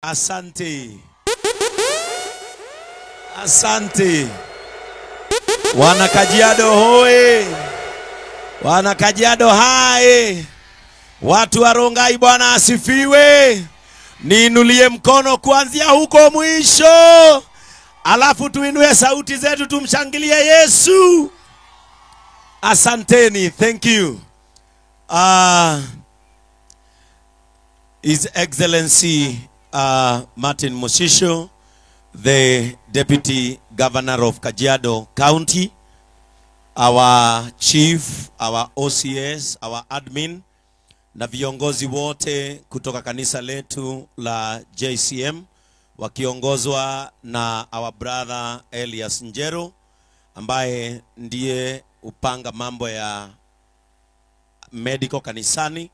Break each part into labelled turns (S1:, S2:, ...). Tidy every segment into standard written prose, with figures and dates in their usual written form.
S1: Asante. Asante. Wana Kajiado hoe. Wana Kajiado hai. Watu wa Rongai, Bwana asifiwe. Niinulie mkono kuanzia huko mwisho. Alafu tuinue sauti zetu tumshangilie Yesu. Asanteni, thank you. His Excellency Martin Moshisho, the Deputy Governor of Kajiado County, our Chief, our OCS, our admin, na viongozi wote kutoka kanisa letu la JCM wakiongozwa na our brother Elias Njero ambaye ndiye upanga mambo ya medical kanisani,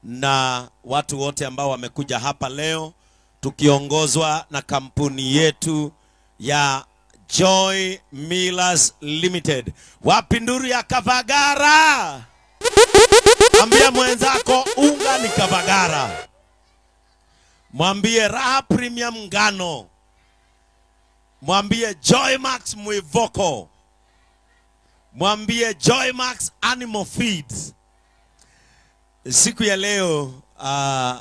S1: na watu wote ambao wamekuja hapa leo tukiongozwa na kampuni yetu ya Joy Millers Limited. Wapi nduru ya Kavagara? Ambia mwenzako unga ni Kavagara. Mwambie Raha Premium ngano. Mwambie Joy Max Mwivoko. Mwambie Joy Max Animal Feeds. Siku ya leo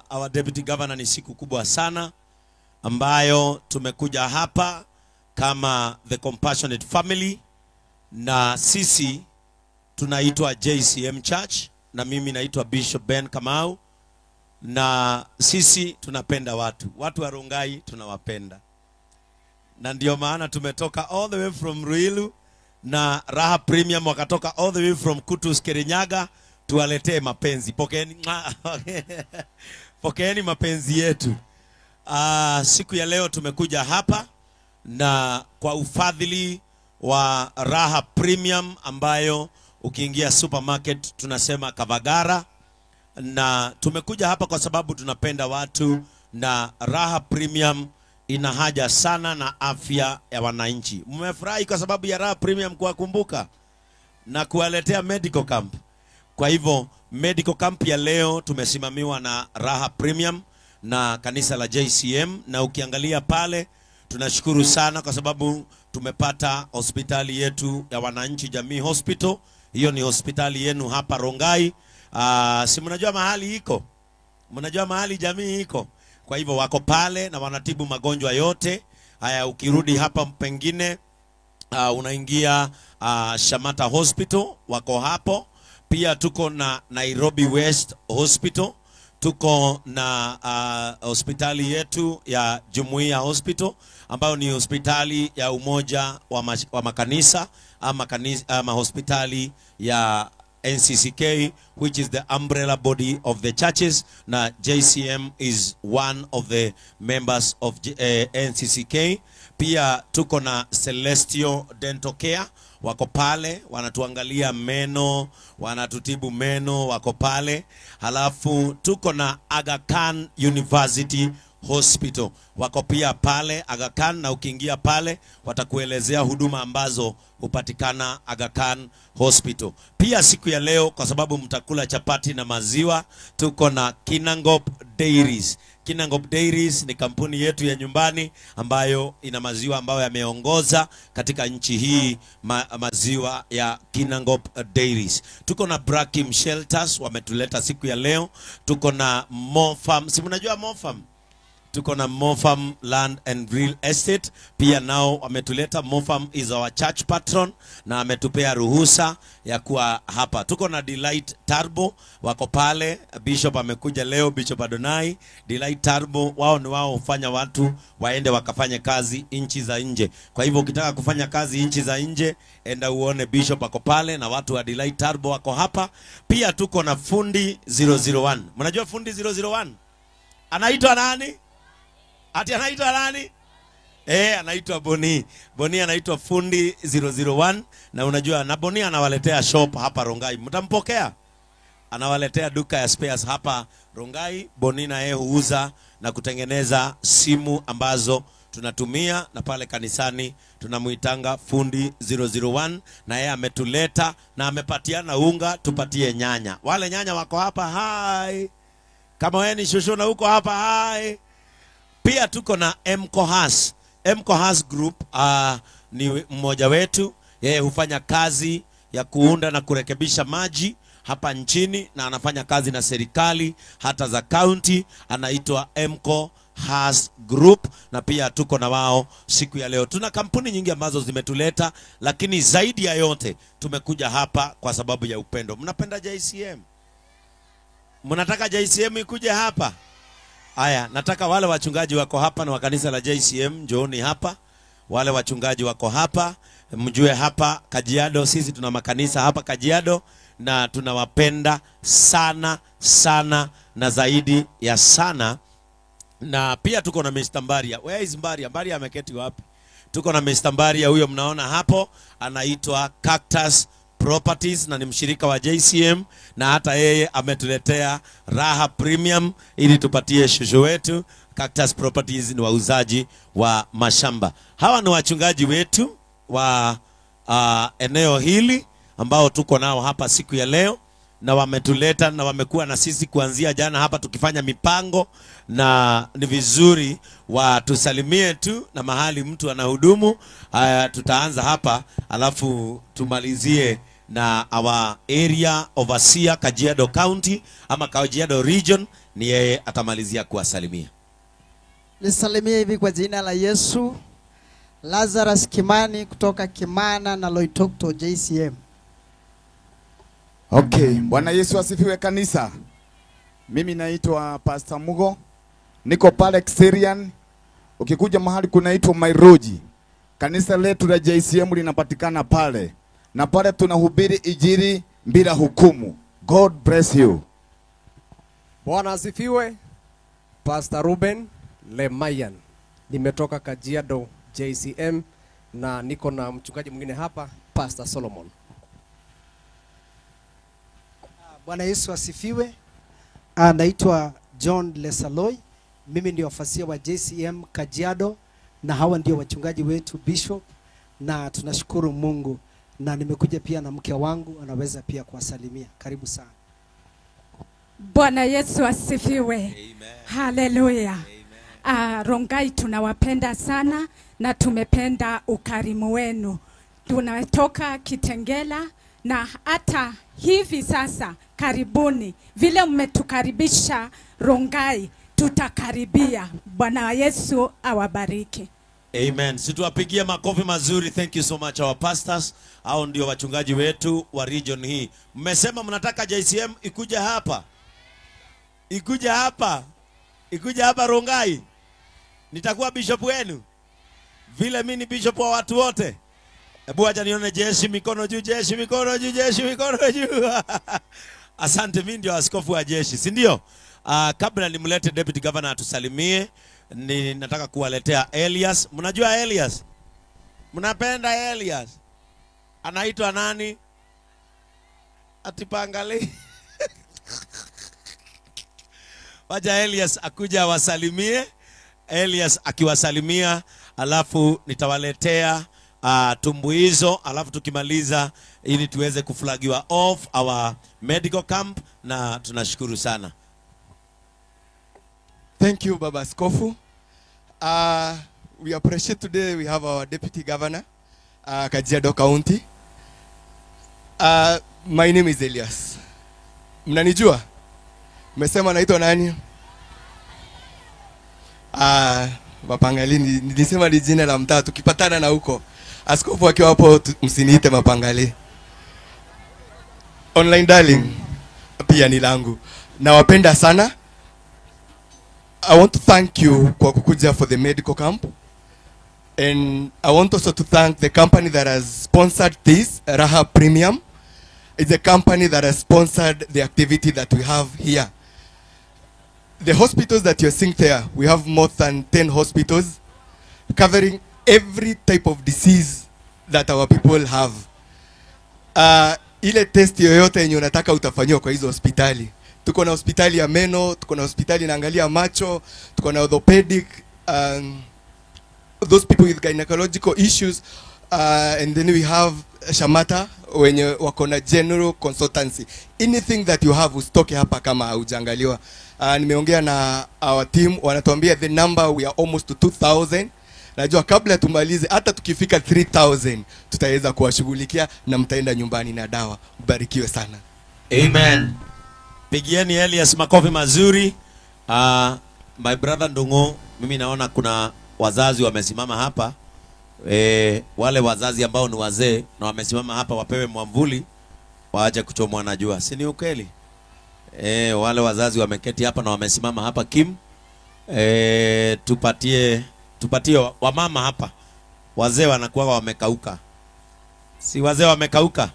S1: our Deputy Governor, ni siku kubwa sana ambayo tumekuja hapa kama the Compassionate Family, na sisi tunaitwa JCM Church na mimi naitwa Bishop Ben Kamau, na sisi tunapenda watu. Watu wa Rongai tunawapenda. Na ndio maana tumetoka all the way from Ruiru na Raha Premium wakatoka all the way from Kutus Kirinyaga tuwaletee mapenzi. Pokeeni, pokeeni mapenzi yetu. Siku ya leo tumekuja hapa na kwa ufadhili wa Raha Premium ambayo ukiingia supermarket tunasema Kavagara, na tumekuja hapa kwa sababu tunapenda watu na Raha Premium ina haja sana na afya ya wananchi. Mmefurahi kwa sababu ya Raha Premium kuwakumbuka na kuwaletea medical camp. Kwa hivyo medical camp ya leo tumesimamiwa na Raha Premium na kanisa la JCM, na ukiangalia pale tunashukuru sana kwa sababu tumepata hospitali yetu ya wananchi, Jamii Hospital. Hiyo ni hospitali yenu hapa Rongai. Si mnajua mahali iko? Mnajua mahali jamii iko? Kwa hivyo wako pale na wanatibu magonjwa yote. Haya, ukirudi hapa pengine unaingia Shamata Hospital, wako hapo. Pia tuko na Nairobi West Hospital, tuko na hospitali yetu ya Jumuiya Hospital ambayo ni hospitali ya umoja wa makanisa ama ama hospitali ya NCCK, which is the umbrella body of the churches, na JCM is one of the members of NCCK. Pia tuko na Celestial Dental Care, wako pale wanatuangalia meno, wanatutibu meno, wako pale. Halafu tuko na Aga Khan University Hospital, wako pia pale Aga Khan, na ukiingia pale watakuelezea huduma ambazo hupatikana Aga Khan Hospital. Pia siku ya leo kwa sababu mtakula chapati na maziwa, tuko na Kinangop Dairies. Kinangop Dairies ni kampuni yetu ya nyumbani ambayo ina maziwa ambayo yameongoza katika nchi hii, maziwa ya Kinangop Dairies. Tuko na Brakim Shelters wametuleta siku ya leo. Tuko na Mofarm, si mnajua Mofarm? Tuko na Mofarm Land and Real Estate pia nao wametuleta. Mofarm is our church patron na ametupea ruhusa ya kuwa hapa. Tuko na Delight Turbo wako pale, Bishop amekuja leo, Bishop Adonai. Delight Turbo wao ni wao hufanya watu waende wakafanye kazi nchi za nje. Kwa hivyo ukitaka kufanya kazi nchi za nje, enda uone Bishop ako pale na watu wa Delight Turbo wako hapa. Pia tuko na Fundi 001. Mnajua Fundi 001? Anaitwa nani? Ati anaitwa nani? Anaitwa Boni. Boni anaitwa Fundi 001, na unajua na Boni anawaletea shop hapa Rongai. Mtampokea? Anawaletea duka ya spares hapa Rongai. Boni na yeye huuza na kutengeneza simu ambazo tunatumia, na pale kanisani tunamuitanga Fundi 001, na yeye ametuleta na amepatiana unga tupatie nyanya. Wale nyanya wako hapa, hai. Kama wewe ni shushu na uko hapa, hai. Pia tuko na Mkohas. Mkohas Group ni mmoja wetu. Yeye hufanya kazi ya kuunda na kurekebisha maji hapa nchini, na anafanya kazi na serikali hata za county. Anaitwa Mkohas Group, na pia tuko na wao siku ya leo. Tuna kampuni nyingi ambazo zimetuleta, lakini zaidi ya yote tumekuja hapa kwa sababu ya upendo. Mnapenda JCM? Mnataka JCM ikuje hapa? Aya, nataka wale wachungaji wako hapa na wa kanisa la JCM, njooni hapa. Wale wachungaji wako hapa, mjue hapa Kajiado, sisi tuna makanisa hapa Kajiado na tunawapenda sana sana na zaidi ya sana. Na pia tuko na Mr. Mbaria. Where is Mbaria? Mbaria ameketi wapi? Tuko na Mr. Mbaria, huyo mnaona hapo, anaitwa Cactus Properties na ni mshirika wa JCM, na hata yeye ametuletea Raha Premium ili tupatie shushu wetu. Cactus Properties ni wauzaji wa mashamba. Hawa ni wachungaji wetu wa eneo hili ambao tuko nao hapa siku ya leo, na wametuleta na wamekuwa na sisi kuanzia jana hapa tukifanya mipango, na ni vizuri watusalimie tu na mahali mtu anahudumu. Tutaanza hapa alafu tumalizie na our area overseer Kajiado County ama Kajiado Region, ni yeye atamalizia kuwasalimia.
S2: Nisalimie hivi kwa jina la Yesu. Lazarus Kimani kutoka Kimana na Loitoktok JCM.
S3: Okay, Bwana Yesu asifiwe kanisa. Mimi naitwa Pastor Mugo. Niko pale Kiserian. Ukikuja mahali kunaitwa Mairoji. Kanisa letu la JCM linapatikana pale. Na pale tunahubiri injili bila hukumu. God bless you.
S4: Bwana asifiwe. Pastor Ruben Lemayan. Nimetoka Kajiado JCM na niko na mchungaji mwingine hapa, Pastor Solomon.
S2: Bwana Yesu asifiwe. Naitwa John Lesaloi. Mimi ndio afasia wa JCM Kajiado, na hawa ndio wachungaji wetu Bishop, na tunashukuru Mungu. Na nimekuja pia na mke wangu, anaweza pia kuwasalimia. Karibu sana.
S5: Bwana Yesu asifiwe. Amen. Haleluya. Rongai tunawapenda sana na tumependa ukarimu wenu. Tunatoka Kitengela na hata hivi sasa karibuni vile mmetukaribisha Rongai, tutakaribia. Bwana Yesu awabariki.
S1: Amen. Situwapigie makofi mazuri. Thank you so much our pastors. Hao ndio wachungaji wetu wa region hii. Mmesema mnataka JCM ikuja hapa. Ikuja hapa. Ikuja hapa Rongai. Nitakuwa bishop wenu. Vile mimi ni bishop wa watu wote. Hebu acha nione jeshi mikono juu, jeshi mikono juu, jeshi mikono juu. Asante, mimi ndio askofu wa jeshi, si ndio? Kabla nimlete deputy governor atusalimie, ni nataka kuwaletea Elias. Mnajua Elias? Mnapenda Elias? Anaitwa nani? Atipangali. Wacha Elias akuja awasalimie. Elias akiwasalimia, alafu nitawaletea tumbuizo, alafu tukimaliza ili tuweze kuflagiwa off our medical camp, na tunashukuru sana.
S6: Thank you, Baba Askofu. We appreciate today we have our Deputy Governor, Kajiado County. My name is Elias. Mnanijua? Mmesema naitwa nani? Mapangali, nilisema ni jina la mtaa, tukipatana na huko. Askofu akiwa hapo msiniite Mapangali. Online darling pia ni langu. Nawapenda sana. I want to thank you kwa kukuja for the medical camp. And I want also to thank the company that has sponsored this, Raha Premium. It's a company that has sponsored the activity that we have here. The hospitals that you're seeing there, we have more than 10 hospitals covering every type of disease that our people have. Ile test yoyote yenye unataka utafanyiwa kwa hizo hospitali. Tuko na hospitali ya meno, tuko na hospitali inaangalia macho, tuko na orthopedic, those people with gynecological issues, and then we have Shamata wenye wako na general consultancy. Anything that you have usitoke hapa kama haujaangaliwa. Nimeongea na our team, wanatuambia the number we are almost to 2000. Najua kabla tumalize hata tukifika 3000 tutaweza kuwashughulikia na mtaenda nyumbani na dawa. Mbarikiwe sana.
S1: Amen. Pigieni Elias makofi mazuri. My brother Ndungu, mimi naona kuna wazazi wamesimama hapa. Wale wazazi ambao ni wazee na wamesimama hapa wapewe mwamvuli waache kuchomwa na jua. Si ni ukweli? Wale wazazi wameketi hapa na wamesimama hapa Kim. Tupatie wamama hapa. Wazee wanakuwa wamekauka. Si wazee wamekauka?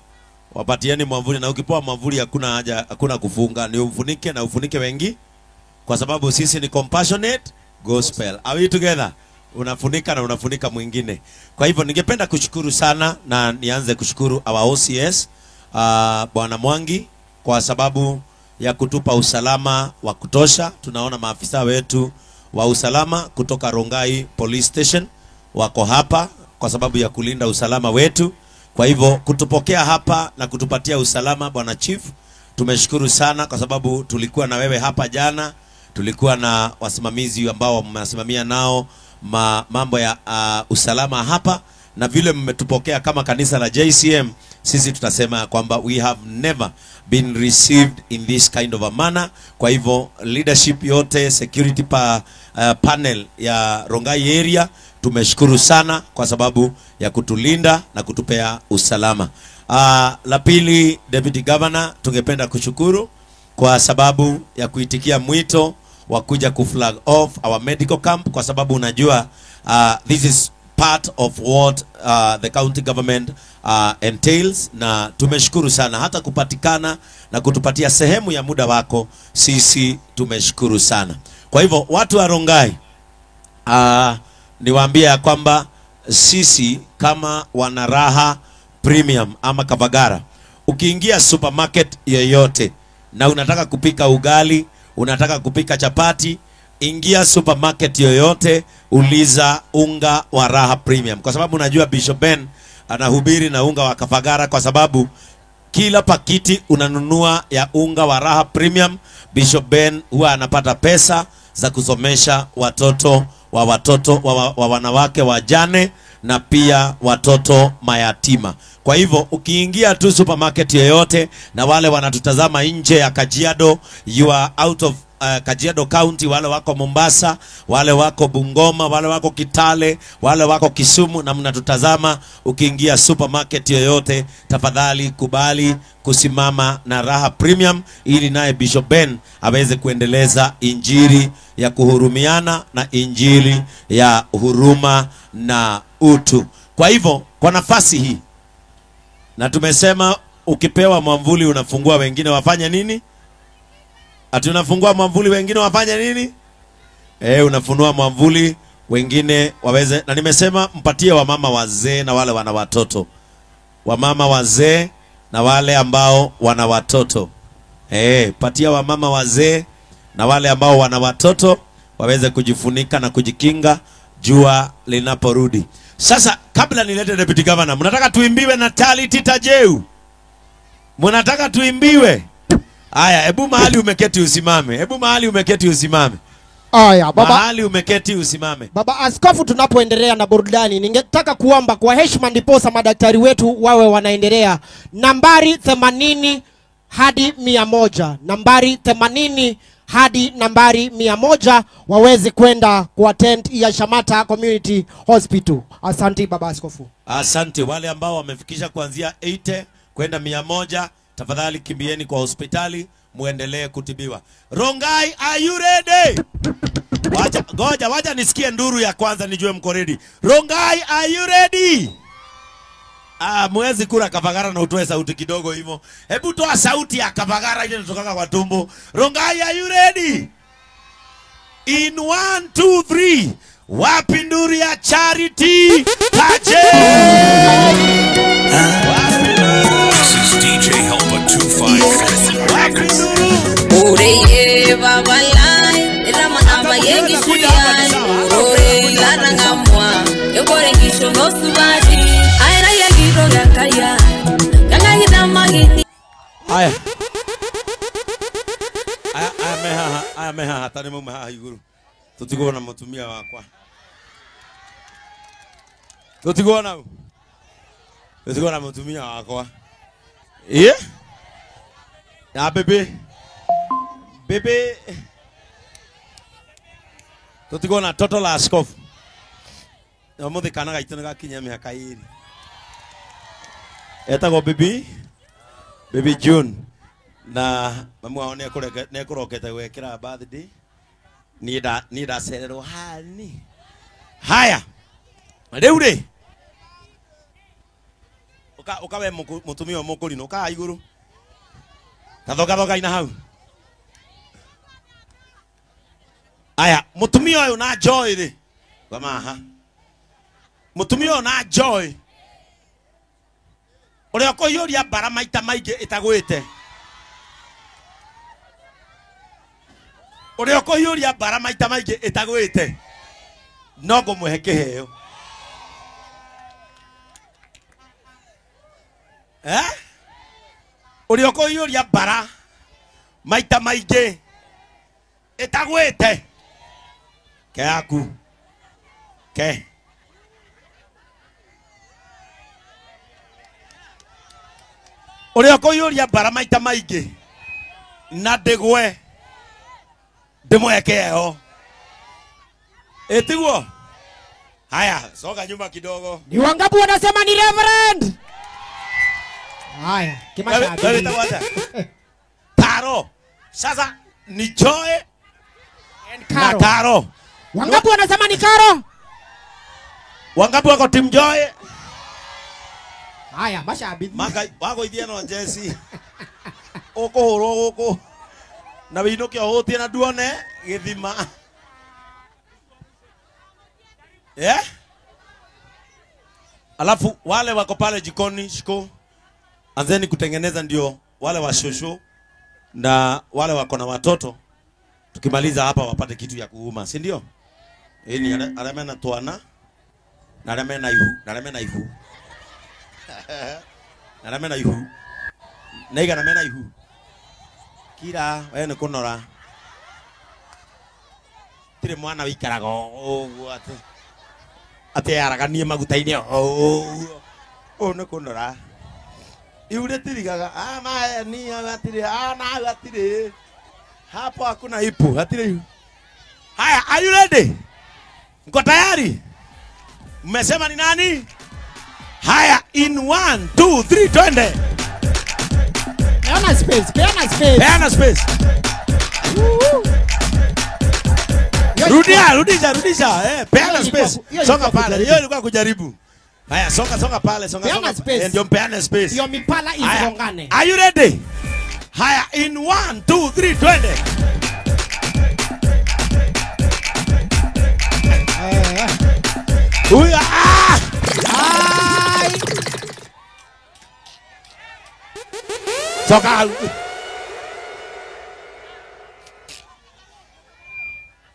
S1: Wapatieni mwamvuli, na ukipewa mwamvuli hakuna haja, hakuna kufunga, ni ufunike na ufunike wengi, kwa sababu sisi ni compassionate gospel. Are we together? Unafunika na unafunika mwingine. Kwa hivyo ningependa kushukuru sana, na nianze kushukuru our OCS Bwana Mwangi kwa sababu ya kutupa usalama wa kutosha. Tunaona maafisa wetu wa usalama kutoka Rongai Police Station wako hapa kwa sababu ya kulinda usalama wetu. Kwa hivyo kutupokea hapa na kutupatia usalama, Bwana Chief, tumeshukuru sana kwa sababu tulikuwa na wewe hapa jana, tulikuwa na wasimamizi ambao mnasimamia nao mambo ya usalama hapa, na vile mmetupokea kama kanisa la JCM, sisi tutasema kwamba we have never been received in this kind of a manner. Kwa hivyo leadership yote, security panel ya Rongai area, tumeshukuru sana kwa sababu ya kutulinda na kutupea usalama. La pili, Deputy Governor, tungependa kushukuru kwa sababu ya kuitikia mwito wa kuja kuflag off our medical camp, kwa sababu unajua this is part of what the county government entails, na tumeshukuru sana hata kupatikana na kutupatia sehemu ya muda wako, sisi tumeshukuru sana. Kwa hivyo watu wa Rongai, niwaambie ya kwamba sisi kama wanaraha Premium ama Kavagara, ukiingia supermarket yoyote na unataka kupika ugali, unataka kupika chapati, ingia supermarket yoyote, uliza unga wa Raha Premium. Kwa sababu unajua Bishop Ben anahubiri na unga wa Kavagara, kwa sababu kila pakiti unanunua ya unga wa Raha Premium, Bishop Ben huwa anapata pesa za kusomesha watoto wa watoto wa wanawake wajane na pia watoto mayatima. Kwa hivyo ukiingia tu supermarket yoyote, na wale wanatutazama nje ya Kajiado, you are out of Kajiado County, wale wako Mombasa, wale wako Bungoma, wale wako Kitale, wale wako Kisumu na mnatutazama, ukiingia supermarket yoyote, tafadhali kubali kusimama na Raha Premium ili naye Bishop Ben aweze kuendeleza injili ya kuhurumiana na injili ya huruma na utu. Kwa hivyo kwa nafasi hii, na tumesema ukipewa mwamvuli unafungua wengine wafanye nini? Ati unafungua mwamvuli wengine wafanye nini? Unafunua mwamvuli wengine waweze. Na nimesema mpatie wamama wazee na wale wana watoto. Wamama wazee na wale ambao wana watoto. Patia wamama wazee na wale ambao wana watoto waweze kujifunika na kujikinga jua linaporudi. Sasa kabla nilete Deputy Governor, mnataka tuimbiwe na Charity Tajeu? Mnataka tuimbiwe? Aya, hebu mahali umeketi usimame. Hebu mahali umeketi usimame.
S7: Aya, baba.
S1: Mahali umeketi usimame.
S7: Baba Askofu, tunapoendelea na burudani, ningetaka kuomba kwa heshima ndiposa madaktari wetu wawe wanaendelea. Nambari 80 hadi 100. Nambari 80 hadi nambari 100 waweze kwenda kuattend ya Shamata Community Hospital. Asante Baba Askofu.
S1: Asante wale ambao wamefikisha kuanzia 80 kwenda 100. Tafadhali kimbieni kwa hospitali muendelee kutibiwa. Rongai, are you ready? Wacha, goja, wacha nisikie nduru ya kwanza nijue mko ready. Rongai, are you ready? Mwezi kura Kavagara na utoe sauti kidogo hivyo. Hebu toa sauti ya Kavagara ile inatoka kwa tumbo. Rongai, are you ready? In 1 2 3. Wapi nduru ya Charity Taje? Wapi nduru?
S8: This is DJ Helper 254.
S9: Oreye babalai, ramana yengi shuyai. Ore larangamwa, yokore ngisho nosubaji. Aira yengi roga kaya, kanga hidamagini.
S1: Aya. Aya mehaha, aya mehaha. Arata nĩ mauma haha igũrũ. Tũtigwo na mũtumia wakwa. Tũtigwo na tũtigwo na mũtumia wakwa. Eh? Na bebe. Bebe. Tũtigwo na toto la askofu. Na mũthĩ kana gaitũ nĩ gakinya mĩaka 2. Etagwo Baby. Baby June. Na mamu wao nĩ ekũrokete gwĩkĩra birthday. Niĩ ndacererwo hani. Haya. Rĩu rĩ. Ũka we mũtumia mũkũrinũ ũka igũrũ. Kathogathoga ina hau. Aya, mũtumia ũyũ na Joy rĩ. Gamaha. Mũtumia ũyũ na Joy. Ũrĩa ũkũiyũria mbara maita maingĩ ĩtagwĩte. Ũrĩa ũkũiyũria mbara maita maingĩ ĩtagwĩte. No ngũmũhe kĩheo. Eh? Ũrĩa ũkũiyũria mbara maita maingĩ ĩtagwĩte. Ke yaku. Ke. Ũrĩa ũkũiyũria mbara maita maingĩ na ndĩgwe ndĩmũhe kĩheo. Ĩtiguo? Haya, soka nyuma kidogo.
S7: Ni wangapi wanasema ni Reverend? Haya, kimasha.
S1: Karo. Sasa ni Joy and Karo. Na Karo.
S7: Wangapi wanasema ni Karo?
S1: Wangapi wako team Joy?
S7: Haya, mashabiki.
S1: Maka wako ithie no Jesse. Ũkũhũrwo gũkũ. Na wĩinũke ũhũtie na nduone gĩthima. Eh? Alafu wale wako pale jikoni shiko anzeni kutengeneza, ndio wale wa shosho na wale wako na watoto tukimaliza hapa wapate kitu ya kuuma, si ndio? Ni arĩa mena twana na arĩa mena ihu, na arĩa mena ihu. Na arĩa mena ihu. Na igana mena ihu. Kira we nĩ kũnora. Tirĩ mwana wĩikaraga ũguo atĩ atĩ araganie maguta-inĩ ũguo. Ũũ nĩ kũnora. Ihu rĩtirigaga, ah ni hatirĩ, ah na hatirĩ. Hapo hakuna ipu, hatirĩ ihu. Haya, are you ready? Mko tayari? Mmesema ni nani? Haya, in 1 2 3 twende.
S7: Peana space, peana space.
S1: Peana space. Rudia, rudisha, rudisha. Peana space. Songa pale. Hiyo ilikuwa kujaribu. Haya, songa songa pale, songa songa. Ndio peana space.
S7: Hiyo mipala isongane.
S1: Are you ready? Haya, in 1 2 3 twende. Huyo ah!
S7: Ai!
S1: Soka.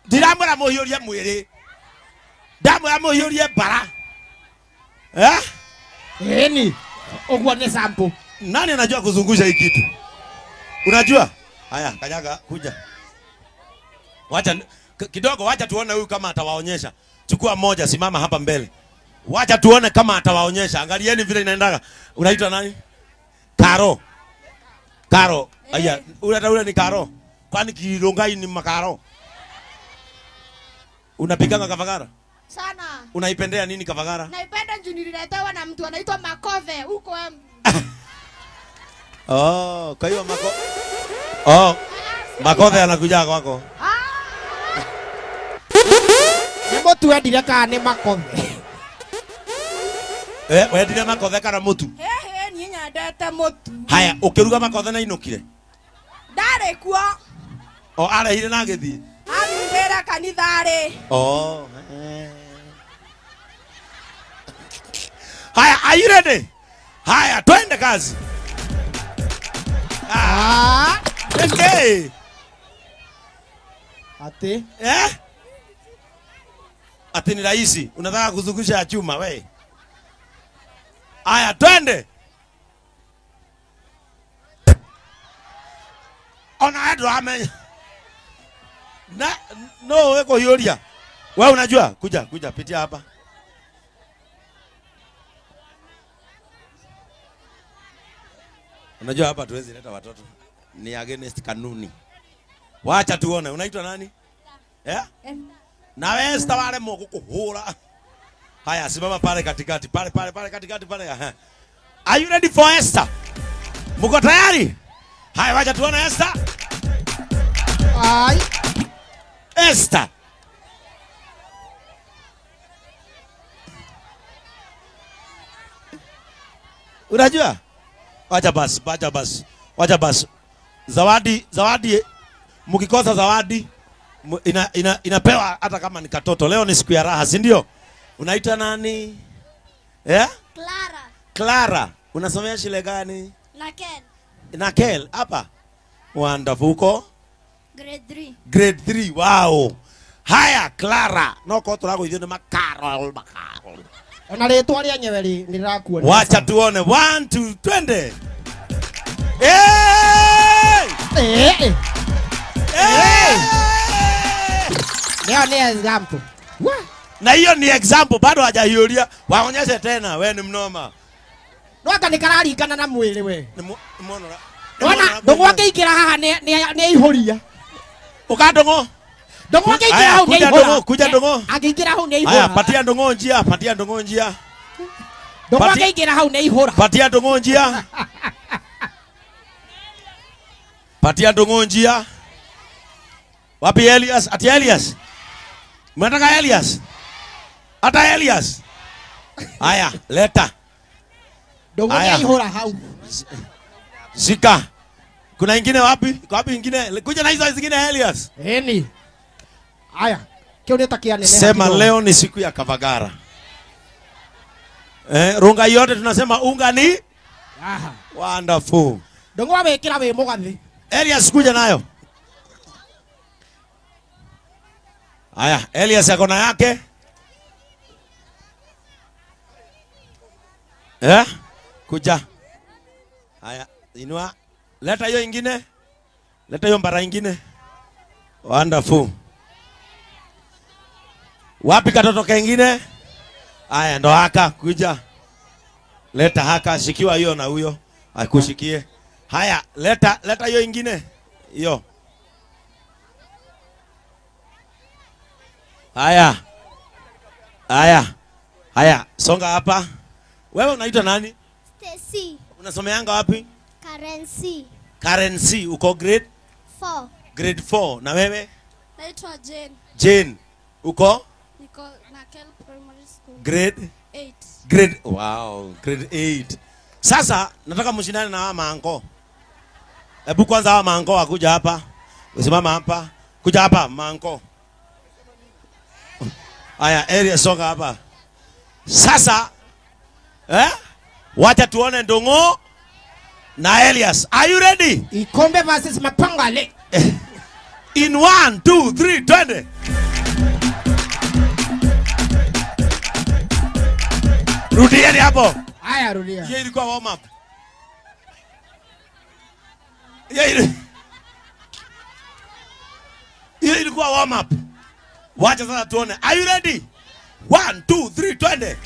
S1: Ndiramwĩra mũhiũrie mwĩrĩ. Ndamwĩra mũhiũrie mbara. Eh?
S7: Eni, ũguo nĩ sample.
S1: Nani anajua kuzungusha hii kitu? Unajua? Haya, kanyaga kuja. Wacha kidogo, wacha tuone huyu kama atawaonyesha. Chukua moja, simama hapa mbele. Wacha tuone kama atawaonyesha. Angalieni vile inaendaga. Unaitwa nani? Karo. Karo. Aya, ule ule ni Karo. Kwani Kirongai ni makaro? Unapiganga kavagara?
S8: Sana.
S1: Unaipendea nini kavagara?
S8: Naipenda juu nililetewa na mtu anaitwa Makothe huko.
S1: Oh, kwa hiyo Oh, Makothe anakuja kwako.
S7: Ni mutu wendire kana ni Makothe?
S1: Eh, wendire Makothe kana mutu?
S8: He, niĩ nyendete mutu.
S1: Haya, ukiruga Makothe na inukire?
S8: Ndarĩ kuo.
S1: O arehire na agĩthiĩ?
S8: Athire kanitha-rĩ.
S1: Oh. Haya, are you ready? Haya, twende kazi. Ah, twende.
S7: Ati?
S1: Eh? Ati ni rahisi. Unataka kuzungusha ya chuma we. Haya, twende. Ona ndo amenya. Na no weko hioria. Wewe unajua? Kuja, kuja pitia hapa. Unajua hapa tuwezi leta watoto. Ni against kanuni. Wacha tuone. Unaitwa nani? Eh? Na wewe stawale mokukuhura. Haya, simama pale katikati. Pale pale pale katikati pale. Are you ready for Esther? Mko tayari? Haya, wacha tuone Esther.
S7: Ai.
S1: Esther. Unajua? Wacha basi, wacha basi. Wacha basi. Zawadi, zawadi mkikosa zawadi inapewa hata kama ni katoto. Leo ni siku ya raha, si ndio? Unaitwa nani? Eh?
S10: Clara.
S1: Clara, unasomea shule gani?
S10: Nakel.
S1: Nakel hapa. Wonderful. Uko?
S10: Grade 3.
S1: Grade 3. Wow. Haya Clara, no ko turago ithu ni makarol makarol.
S7: Ona ritwa ria nyewe rirakuona.
S1: Wacha tuone 1 2 twende. Eh!
S7: Eh!
S1: Eh!
S7: Leo ni example.
S1: Na hiyo ni example bado hajahiuria. Waonyeshe tena we ni mnoma.
S7: Nwaka nikararikana na mwili we.
S1: Ni
S7: Wana ndongo akiingira haha ni aihuria.
S1: Uka ndongo.
S7: Ndongo akiingira hau ni aihura.
S1: Kuja ndongo.
S7: Akiingira hau ni aihura.
S1: Haya patia ndongo njia, patia ndongo njia.
S7: Ndongo akiingira hau ni aihura.
S1: Patia ndongo njia. Patia ndongo njia. Wapi Elias? Ati Elias. Mnataka Elias? Hata Elias. Haya, leta.
S7: Ndongo ni aihura hau.
S1: Zika. Kuna ingine wapi? Kwa wapi ingine? Kuja na hizo zingine Elias.
S7: Eni. Haya. Kio nitakia nene.
S1: Sema leo ni siku ya Kavagara. Runga yote tunasema unga ni
S7: aha.
S1: Wonderful.
S7: Ndongo wamekira we mugathi.
S1: Elias kuja nayo. Haya, Elias yako na yake. Eh? Kuja. Haya, inua. Leta hiyo ingine. Leta hiyo mbara ingine. Wonderful. Wapi katoto kengine? Haya, ndo haka kuja. Leta haka, shikiwa hiyo na huyo. Akushikie. Haya, leta leta hiyo ingine. Hiyo. Haya. Haya. Haya, songa hapa. Wewe unaitwa nani?
S10: Stacy.
S1: Unasomeanga wapi?
S10: Currency.
S1: Currency, uko grade
S10: 4.
S1: Grade 4. Na wewe?
S10: Naitwa Jane.
S1: Jane, uko?
S10: Niko Nakel Primary School.
S1: Grade
S10: 8.
S1: Grade, wow, grade 8. Sasa nataka mshindane na hawa maanko. Hebu kwanza hawa maanko wakuja hapa. Usimama hapa. Kuja hapa maanko. Haya, area songa hapa. Sasa wacha tuone Ndongo na Elias. Are you ready?
S7: Ikombe versus Mapangale.
S1: In 1 2 3 twende. Rudieni hapo.
S7: Haya rudia.
S1: Hiyo ilikuwa warm up. Hiyo ilikuwa warm up. Wacha sasa tuone. Are you ready? 1 2 3 twende.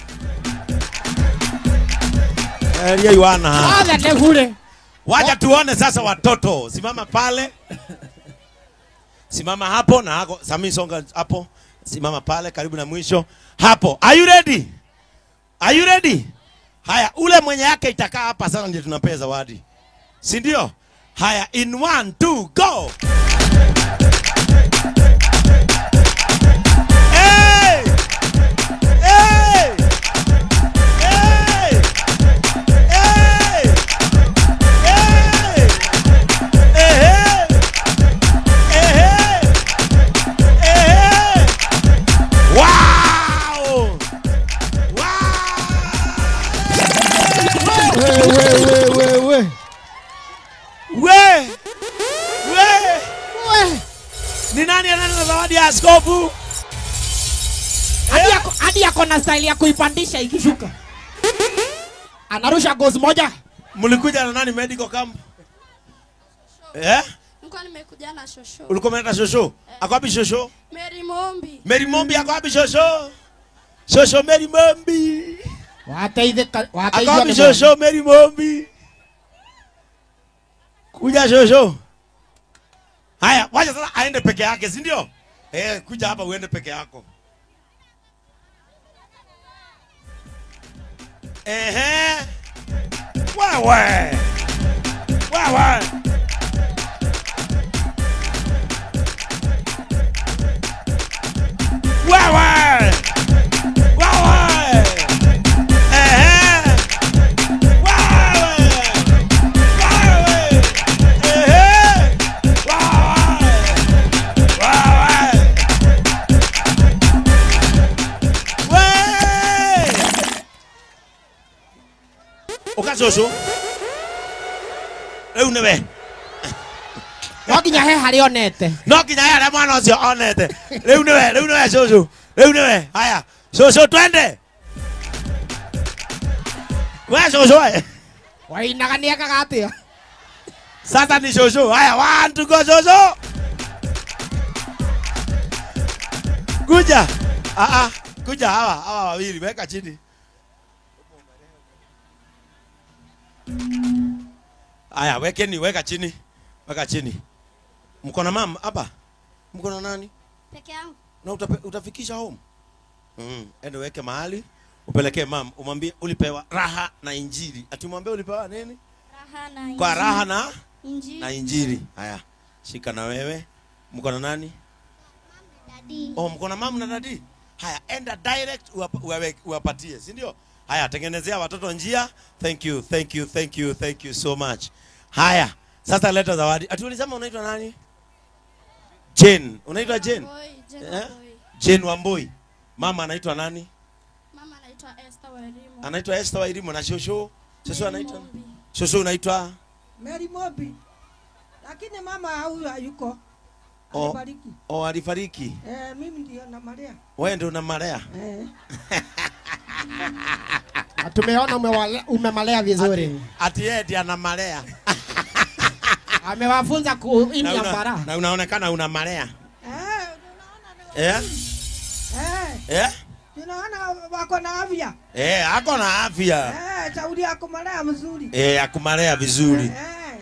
S1: Elia Yohana. Wacha tuone sasa watoto. Simama pale. Simama hapo na hako. Sami songa hapo. Simama pale karibu na mwisho. Hapo. Are you ready? Are you ready? Haya, ule mwenye yake itakaa hapa sasa ndiye tunapea zawadi. Si ndio? Haya, in 1 2 go. Hey! Hey! Hey! Hey! Hey! Hey! Hey! Hey! Wow! Wow!
S7: We.
S1: We! We! We! Ni nani anana zawadi ya askofu?
S7: Hadi yako na style ya kuipandisha ikishuka. Anarusha gozi moja.
S1: Mlikuja na nani medical camp? Eh?
S10: Nilikuwa nimekuja na shosho.
S1: Ulikuwa umeleta shosho? Ako wapi shosho?
S10: Mary Mombi.
S1: Mary Mombi ako wapi shosho? Shosho Mary Mombi. Ako wapi shosho Mary Mombi? Kuja shosho. Haya, wacha sasa aende peke yake, si ndio? Kuja hapa uende peke yako. Ehe. Wewe. Wewe. Wewe. Wewe. Ehe. Wewe. Wewe. Ehe. Wewe. Wewe. Okazozo. Rĩu nĩwe.
S7: No nginya he harĩa onete.
S1: No nginya he harĩa mwana ũcio onete. Rĩu nĩwe cũcũ. Rĩu nĩwe. Haya, cũcũ twende. We cũcũ we.
S7: Wainaga nĩekaga atĩa?
S1: Sasa ni cũcũ. Haya, 1 2 go cũcũ. Kuja. Kuja hawa wawili weka chini. Aya, wekeni, weka chini. Weka chini. Mko na mama hapa? Mko na nani?
S10: Peke yangu.
S1: Na utafikisha home? Ende weke mahali, upelekee mama, umwambie ulipewa raha na injili. Ati umwambie ulipewa nini?
S10: Raha na injili.
S1: Kwa raha na
S10: injili.
S1: Na injili. Haya, shika na wewe. Mko na nani?
S10: Mama na dadi.
S1: Oh, mko na mama na dadi? Haya, enda direct uwapatie, si ndio? Haya, tengenezea watoto njia. Thank you, thank you, thank you, thank you so much. Haya, sasa leta zawadi. Ati ulisema unaitwa nani? Jane. Unaitwa Jane?
S10: Jane.
S1: Jane Wambui. Mama anaitwa nani?
S10: Mama anaitwa Esther Wairimu.
S1: Anaitwa Esther Wairimu na shosho. Shosho anaitwa? Shosho unaitwa?
S11: Mary Mombi. Lakini mama huyu hayuko. Alifariki.
S1: Oh, alifariki.
S11: Mimi ndio namalea.
S1: Wewe ndio unamalea?
S7: Tumeona umemalea vizuri.
S1: Ati yeye ndiye anamalea.
S7: Amewafunza kuimba bara.
S1: Na unaonekana unamalea.
S11: Tunaona wako na afya.
S1: Ako na afya.
S11: Shauri yako malea mzuri.
S1: Akumalea vizuri.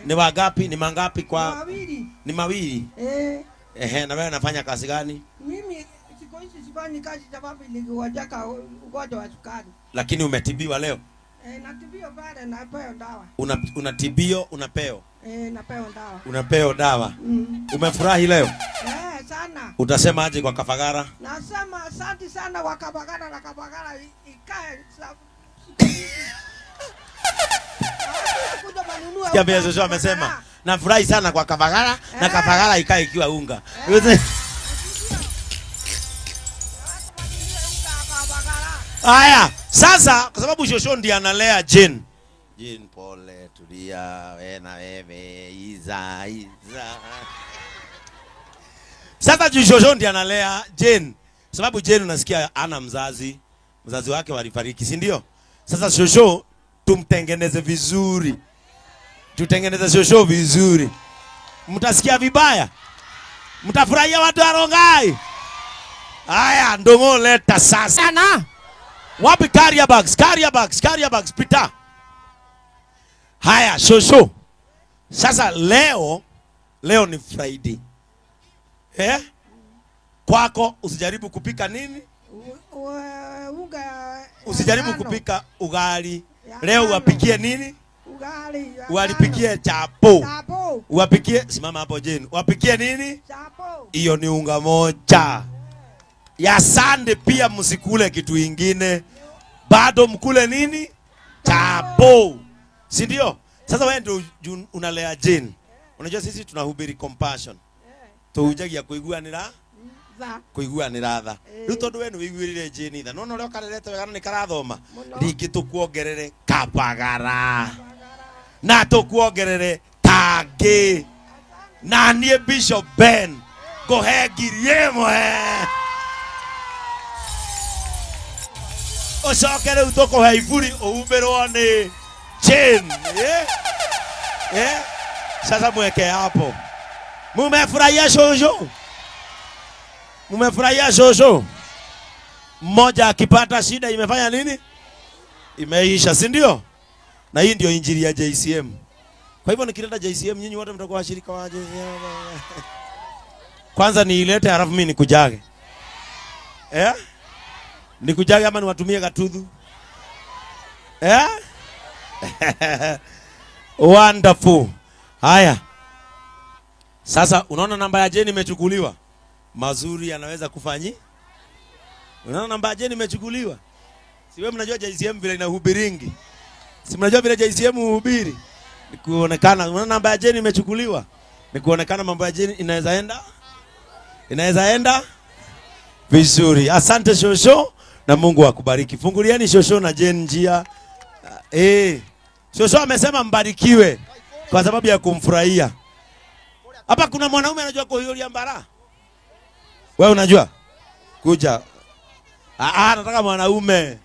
S1: Ni wangapi? Ni mangapi kwa?
S11: Mawili.
S1: Ni mawili. Na wewe unafanya kazi gani?
S11: Mimi siku hizi sifanyi kazi sababu niligonjeka ugonjwa wa sukari.
S1: Lakini umetibiwa leo?
S11: Natibiwa pale na napewa dawa.
S1: Unatibio, unapewa?
S11: Napewa dawa.
S1: Unapewa dawa. Umefurahi leo?
S11: Sana.
S1: Utasema aje kwa Kafagara?
S11: Nasema asante sana kwa Kafagara na Kafagara ikae.
S1: Sikia Joshua amesema nafurahi sana kwa Kafagara na Kafagara ikae ikiwa unga. Haya, sasa kwa sababu Joshua ndiye analea Jane. Jane pole, tulia, wewe na wewe, iza iza. Sasa Joshua ndiye analea Jane. Sababu Jane unasikia ana mzazi, mzazi wake walifariki, si ndio? Sasa Joshua tumtengeneze vizuri. Tutengeneze Joshua vizuri. Mtasikia vibaya? Mtafurahia watu wa Rongai? Haya, ndongo leta sasa.
S7: Ana.
S1: Wapi carrier bags? Carrier bags, carrier bags, pita. Haya, Shosho. Sasa leo ni Friday. Kwako usijaribu kupika nini?
S11: Unga.
S1: Usijaribu kupika ugali. Leo uwapikie nini?
S11: Ugali.
S1: Uwalipikie chapo. Uwapikie, simama hapo Jane. Uwapikie nini?
S11: Chapo.
S1: Hiyo ni unga moja. Ya Sunday pia msikule kitu ingine. Bado mkule nini? Chapo. Si ndio? Sasa wewe ndio unalea Jane. Unajua sisi tunahubiri compassion. Tuhujagia kuiguanira kuiguanira tha. Riu tondu we niwiguirire Jane tha. No no karerete wega ni karathoma. Ringi tukuongerere Kafagara. Na tukuongerere tangi. Na nie Bishop Ben nguhe 1000. Ucoke riu tukuhe iburi uumbirwo ni Jane. Sasa mweke hapo. Mumefurahia shosho? Mumefurahia shosho? Mmoja akipata shida imefanya nini? Imeisha, si ndio? Na hii ndio injili ya JCM. Kwa hivyo nikileta JCM nyinyi wote mtakuwa washirika wa JCM. Kwanza niilete halafu mimi nikujage. Eh? Nikujage ama niwatumie katudhu? Eh? Wonderful. Haya. Sasa unaona namba ya Jane imechukuliwa. Mazuri yanaweza kufanyi. Unaona namba ya Jane imechukuliwa. Si wewe mnajua JCM vile inahubiringi. Si mnajua vile JCM huhubiri. Ni kuonekana unaona namba ya Jane imechukuliwa. Ni kuonekana mambo ya Jane inaweza enda. Inaweza enda vizuri. Asante shosho na Mungu akubariki. Fungulieni shosho na Jane njia. Shosho amesema mbarikiwe kwa sababu ya kumfurahia. Hapa kuna mwanaume anajua kuhiolia mbara. Wewe unajua? Kuja. Nataka mwanaume.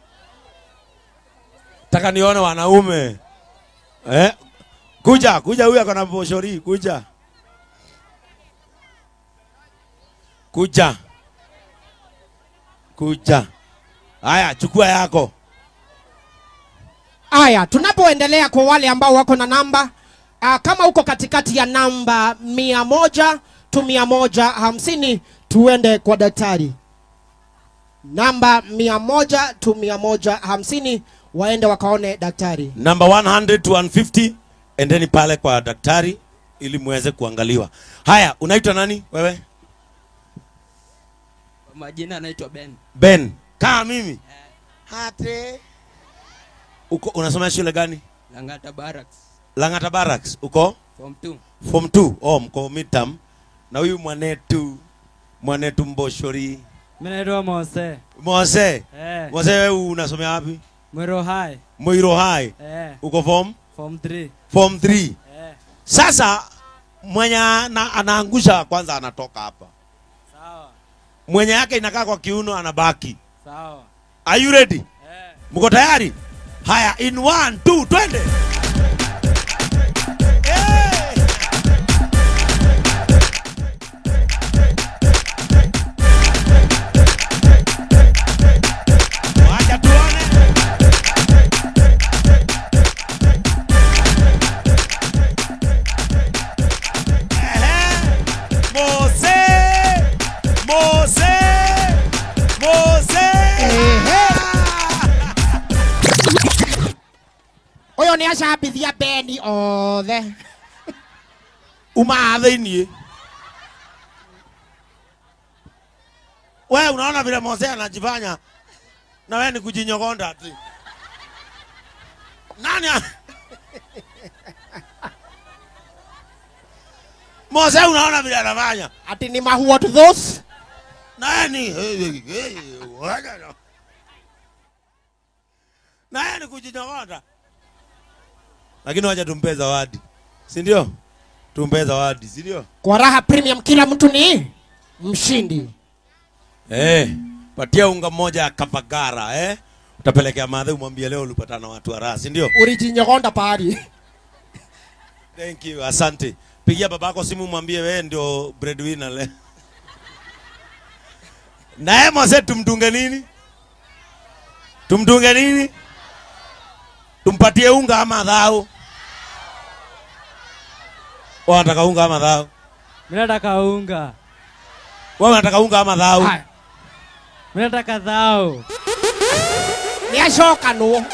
S1: Nataka nione wanaume. Kuja, kuja huyu akona boshori, kuja. Kuja. Kuja. Haya, chukua yako.
S7: Haya, tunapoendelea kwa wale ambao wako na namba, kama uko katikati ya namba 100 to 150, tuende kwa daktari. Namba 100 to 150 waende wakaone daktari.
S1: Namba 100 to 150 endeni pale kwa daktari ili muweze kuangaliwa. Haya, unaitwa nani wewe?
S12: Kwa majina anaitwa Ben.
S1: Ben, kama mimi. Hate. Uko unasoma shule gani?
S12: Langata Barracks.
S1: Langata Barracks. Uko?
S12: Form 2.
S1: Form 2. Oh, mko midterm. Na huyu mwanetu Mboshori.
S13: Mimi naitwa Mose.
S1: Mose. Mose wewe unasomea wapi?
S13: Mwiro High.
S1: Mwiro High. Uko form?
S13: Form 3.
S1: Form 3. Sasa mwenye anaangusha kwanza anatoka hapa.
S13: Sawa.
S1: Mwenye yake inakaa kwa kiuno anabaki.
S13: Sawa.
S1: Are you ready? Mko tayari? Haya, in 1 2 twende. Wacha tuone. Mose, Mose, Mose.
S7: Oyo ni acambithia Beni othe.
S1: Uma thĩiniĩ. Wewe unaona vile Mose anajifanya na wewe ni kujinyogonda ati. Nani? Mose unaona vile anafanya.
S7: Ati ni mahu to those?
S1: Nani? Na yeye ni kujinyogonda. Lakini wacha tumpe zawadi. Si ndio? Tumpe zawadi, si ndio?
S7: Kwa Raha Premium kila mtu ni mshindi.
S1: Patia unga moja ya Kavagara, Utapelekea madhe umwambie leo ulipatana watu wa raha, si ndio?
S7: Ulijinyogonda pahali.
S1: Thank you, asante. Pigia babako simu mwambie wewe ndio breadwinner leo. Na yeye mzee tumdunge nini? Tumdunge nini? Tumpatie unga ama dhao? Wewe unataka unga ama dhao?
S13: Mimi nataka unga.
S1: Wewe unataka unga ama dhao?
S13: Mimi nataka dhao.
S7: Ni ashoka no.